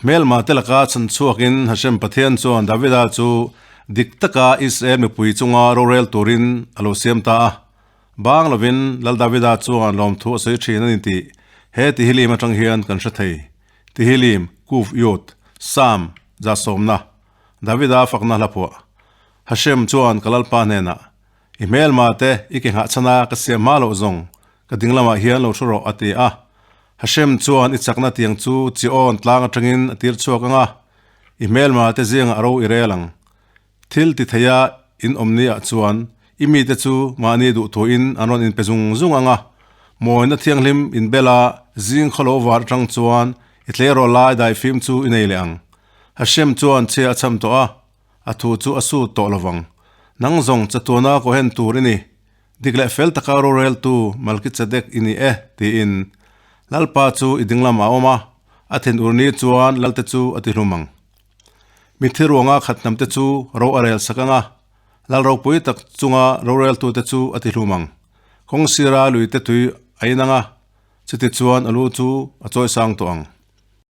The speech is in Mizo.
Hmelma te laka chhan chhuakin Hashem Pathian chuan Davida chu dik taka Israel mipui chunga rorel turin a lo siam ta a. Bang lovin Lal Davida chuan lawmthu a sawi thin a ni tih he Tihilim atang hian kan hre thei. Tihilim, Kuf Yod, Sam, Zasawmna, Davida fakna hla phuah. Hashem chuan ka Lalpa hnenah, I hmelma te i ke nghah chhana ka siam hma loh zawng ka ding lamah hian lo hru rawh a ti a. Hashem chuan i chakna tiang chu chi awn tlang atangin a tir chhuak ang a, i hmelma te zingah ro i rel ang. Thil ti theia in awm ni ah chuan i mite chu mahni duh thuin an rawn inpe zung zung ang a, mawina thianghlim inbela zing khawlo var atang chuan i tleirawl lai daifim chu i nei leh ang. Hashem chuan chhia a cham tawh a, A thu chu a sut tawh lovang. Nang zawng chatuana kohen tur i ni. Dik leh fel taka roreltu Malkitzedek i ni e, tiin. Lalpa chu i dinglam a awm a, a thinur ni chuan Lalte chu a ti hlum ang. Mitthi ruanga khat hnamte chu ro a rel sak ang a, Lal ropui tak chunga roreltute chu a ti hlum ang. Kawng sira luite tui a inang a, chutichuan a lu chu a chawisang tawh ang.